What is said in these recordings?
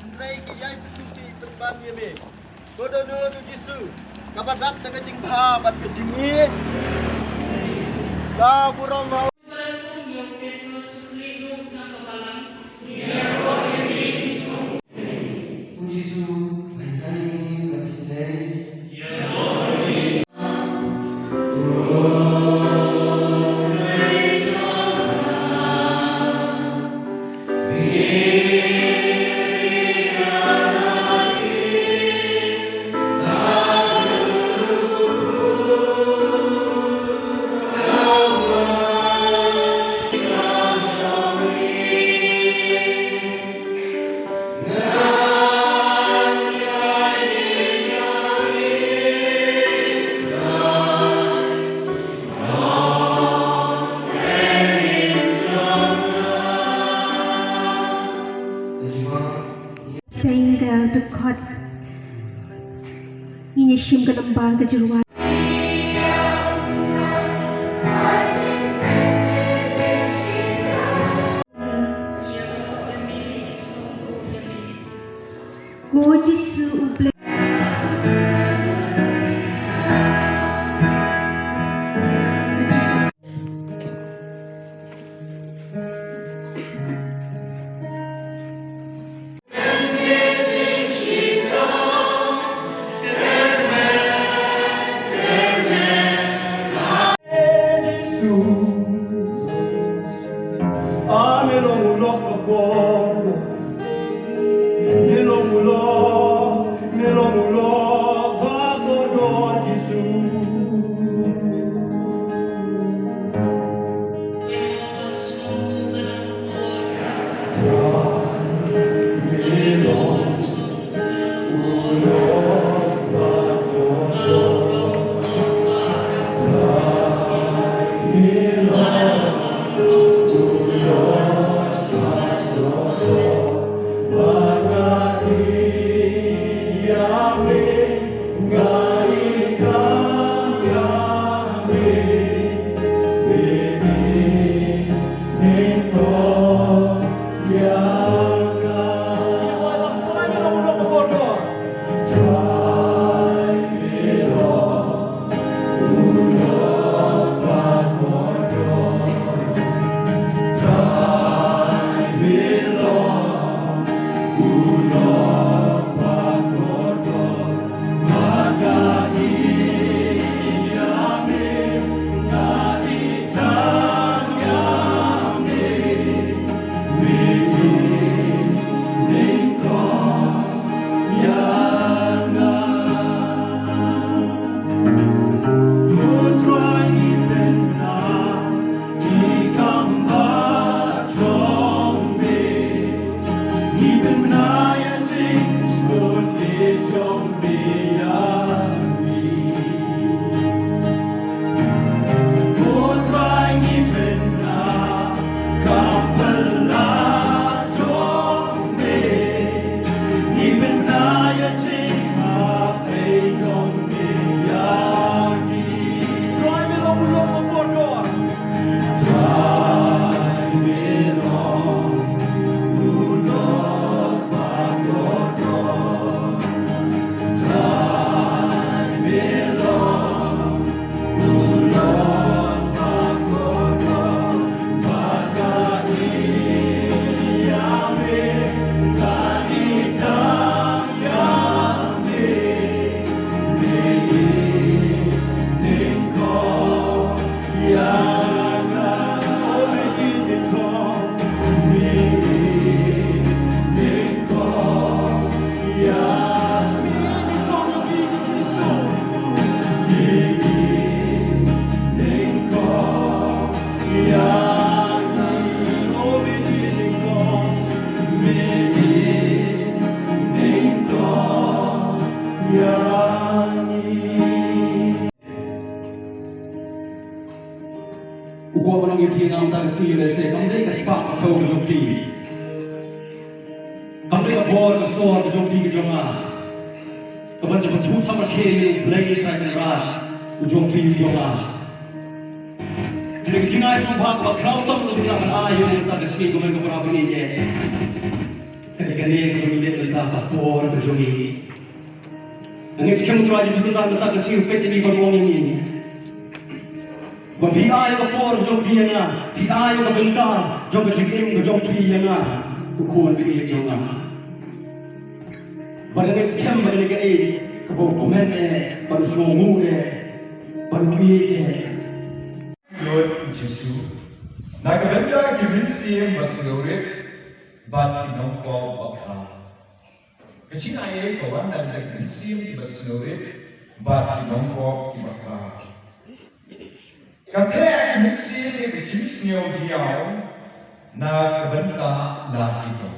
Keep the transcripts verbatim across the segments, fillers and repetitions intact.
Hynrei ki ïai pynsuhsieh pynban ïa me. Ko don u Jisu, kaba dap da ka jingbha bad ka jingïeit. Ka burom ha U Jisu, ba ïa ka ïa ngi bad sdei. Teng ka dkhot. Ngin ïa shim ka nambar ka jyrwa. Ko Jisu U Blei. U Kpa ba long ïa phi, nga ong ta ka sngi lehse kam dei ka spah ka thew ka jong phi, kam dei ka bor ka sor ka jong phi ka jong nga, ka ban jubab jubab sa ma khe ïa U Blei Trai Kynrad u jong phi u jong nga. Dei ka jingai sngewbha kaba khraw tam ka ban ai ïa u ta ka sngi, kumne ka para bangeit. Kane kane ka bangeit. Ka por ka jong ngi. Ngi skhem u Trai Jisu Khrist mynta ka sngi u peit ïa ngi bad u ong ïa ngi, ba phi ai ka por jong phi ïa nga, phi ai ka bynta jong ka jingim ka jong phi ïa nga, u khun baieit jong nga. Bad ngi skhem ba kane kaei kaba u kmen eh, bad u sngewnguh eh, bad u ïeit eh. Lord Jisu, na ka bynta ki mynsiem ba sngewrit bad ki nongpop bakhraw. Ka jingai ka wan na ka bynta ki mynsiem kiba sngewrit bad ki nongpop kiba khraw. Ka theh ki mynsiem ïa ka jingsngew diaw na ka bynta la ki pop.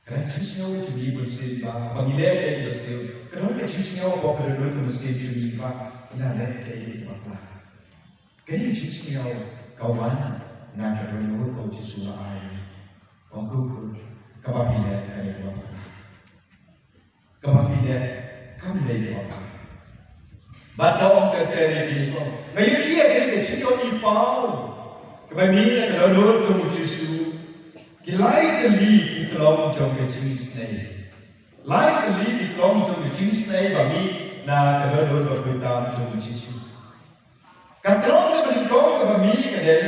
Ka dei ka jingsngew jong ngi bun sien ba, ba ngi leh kaei kaba sniew. Ka don ka jingsngew ba ka don ka mynsiem jong ngi ba ngi la leh kaei kaba pla. Ka dei ka jingsngew ka wan na ka dohnud kaba u Jisu u la ai. Ba u kyrkhu, kaba phi leh ka dei kaba pla. Kaba phi leh kam dei kaba pla. Bad ka ong ka ter ïa kine ko. Nga ïohi ïa kane ka jingïohi paw kaba mih na ka dohnud jong u Jisu. Ki lai tylli ki tlong jong ka jingisynei. Lai tylli ki tlong jong ka jingisynei ba mih na ka dohnud ba kyrpang jong u Jisu. Ka tlong kaba nyngkong kaba mih ka dei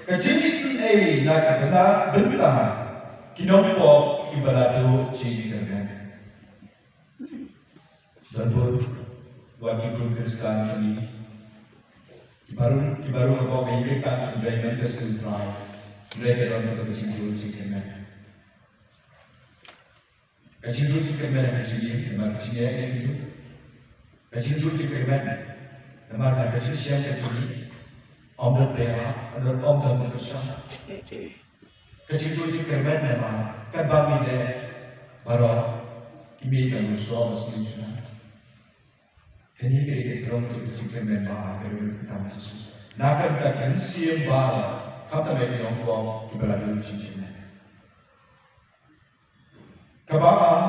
ka jingisynei na ka bynta, bynta ki nongpop kiba la duh jingkyrmen. Don bun wat ki khun Khristan jong ngi kiba rung, kiba rung ha ka ïing ka sem jong U Trai, hynrei ka don ka jingduh jingkyrmen. Ka jingduh jingkyrmen ha ka jingim, namar ka jingim ka jingduh. Ka jingduh jingkyrmen namar ka jingshem ka jingim. Ym don ba ïarap, ym don, ym don ba kyrshan. Ka jingduh jingkyrmen namar katba ngi leh baroh ki mih tang u soh ba sniew shuh. Kane ka dei ka jingkyrmen ba ha ka dohnud ka tam Jisu. Na ka bynta ki mynsiem baroh, khamtam ïa ki nongpop kiba la duh jingkyrmen. Kaba ar,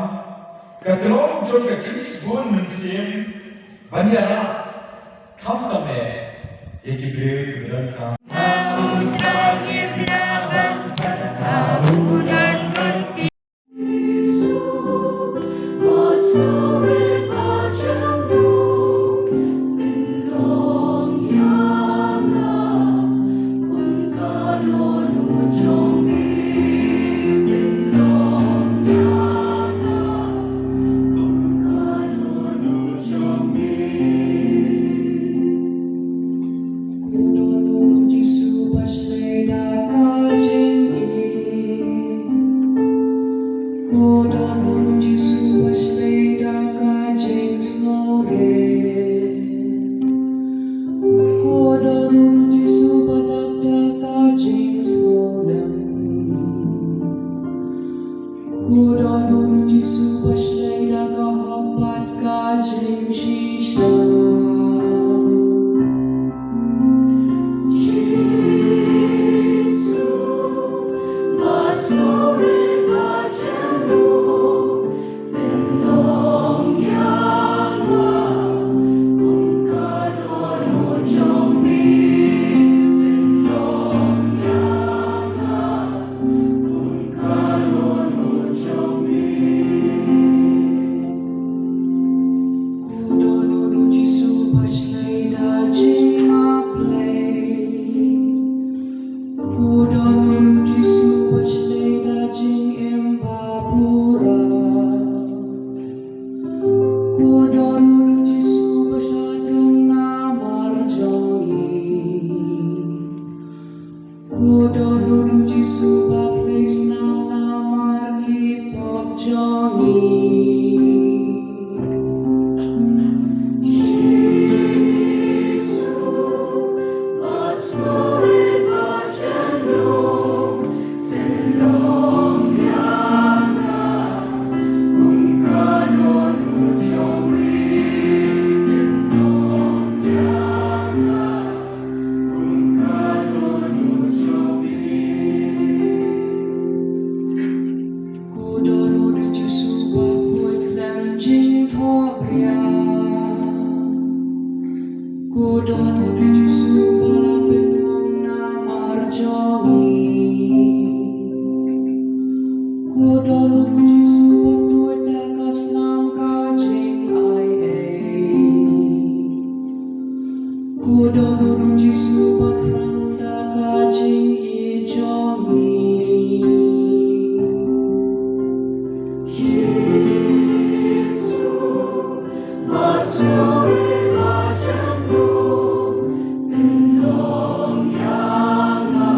ka tlong jong ka jingsbun mynsiem ban ïarap, khamtam eh ïa ki briew kiba donkam. Ko don u Jisu ba shlei da ka jingsngewrit. Ko don u Jisu ba dap da ka jingsngewlem. Ko don u Jisu ba shlei da ka hok bad ka jingshisha. Ko don u Jisu ba shlei da jingmaplei. Ko don u Jisu ba shlei da jingim ba burom. Ko don u Jisu ba shah dung namar jong ngi. Ko don u Jisu ba plie snam namar ki pop jong ngi. Ko don u Jisu ba Don u Jisu ba tuid da ka snam ka jingaiei. Ko don u Jisu ba thrang da ka jingïeit jong ngi. Jisu ba suri ba jemno, pynlong ïa nga.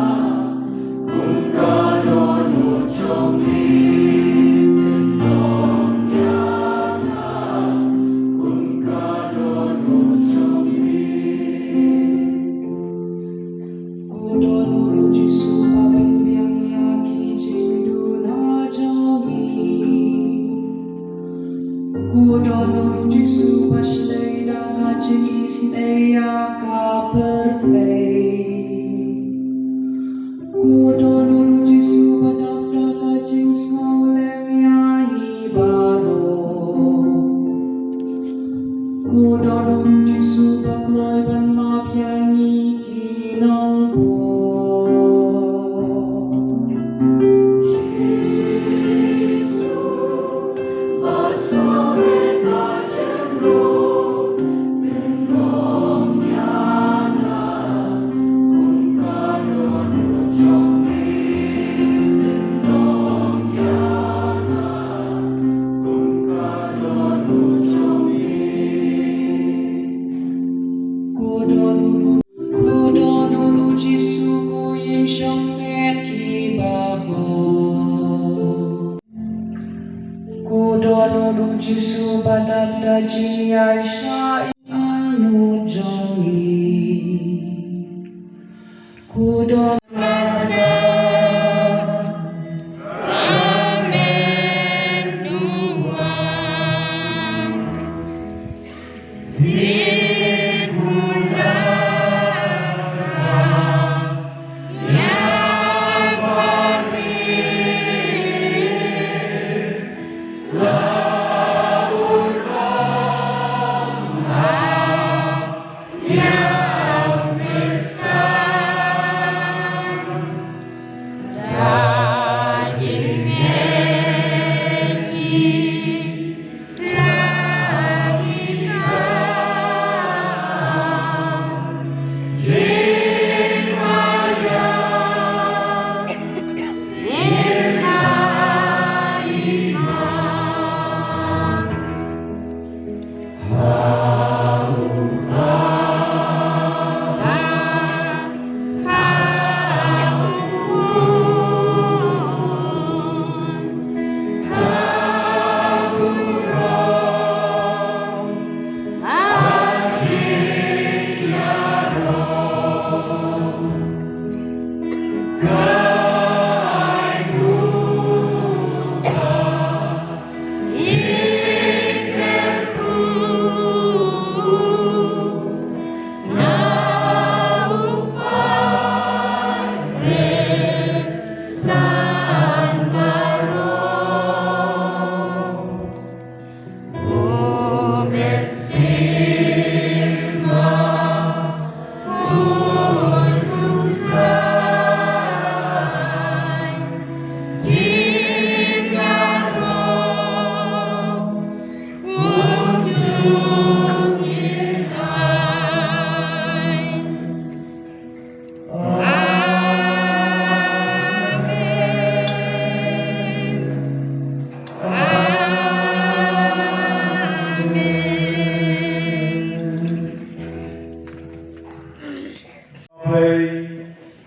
Ko don u Jisu ba pynbiang ïa ki jingduna jong ngi. Ko don u Jisu ba shlei da ka jingisynei ïa ka pyrthei. Ko don u Jisu ba dap da ka jingsngewlem ïa ngi baroh. Ko don u Jisu ba kloi ban map ïa ngi ki nongpop. Jisu ba suri ba jemno, pynlong ïa nga. Ko don u Jisu ko ïeng shong ne ki baroh. Ko don u Jisu ba dap da jingïaishah ïa ngi jong ngi. Ko don.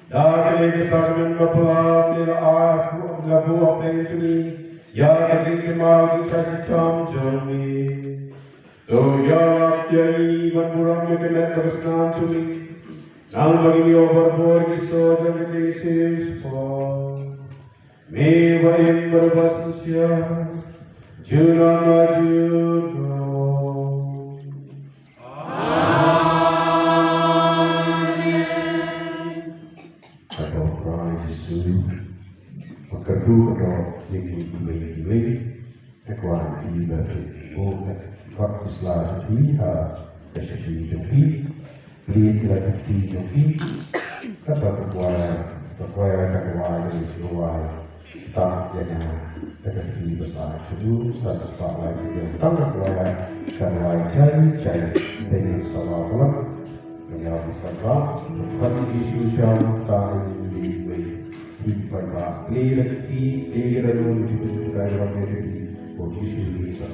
Da kane ka sakramen ba palat, la ai, la buh ha pdeng jong ngi ïa ka jingkynmaw jingshah shitom jong ngi. To ïarap ïa ngi ban burom ïa ka met bad ka snam jong ngi, namar ba ngi ïoh barabor ïa ki soh jong ka jingshitom. Me ba im bad ba synshar junom la junom. Amen. Ka don Trai Jisu, ba kyrkhu ka don ïa ngi kiwei kiwei. Te kwah ïa phi ba phin buh ïa ka kot ka sla jong phi ha ka shakri jong phi. Plie ïa ka kti jong phi. Kata ka kwah, ka kwah ka kwah ïa ngi shu kwah. Ta ïa nga. Ka dei ba sa shu san spah lai ki jong tang ka wai, kan wai jai jai, dei sa ba pala. Ka nyaw ka ba, ka Jisu jong ta ni wei. Ki ba ba, ni la ki, ni la nun, ki tu ka ba ni, ko Jisu ni sa.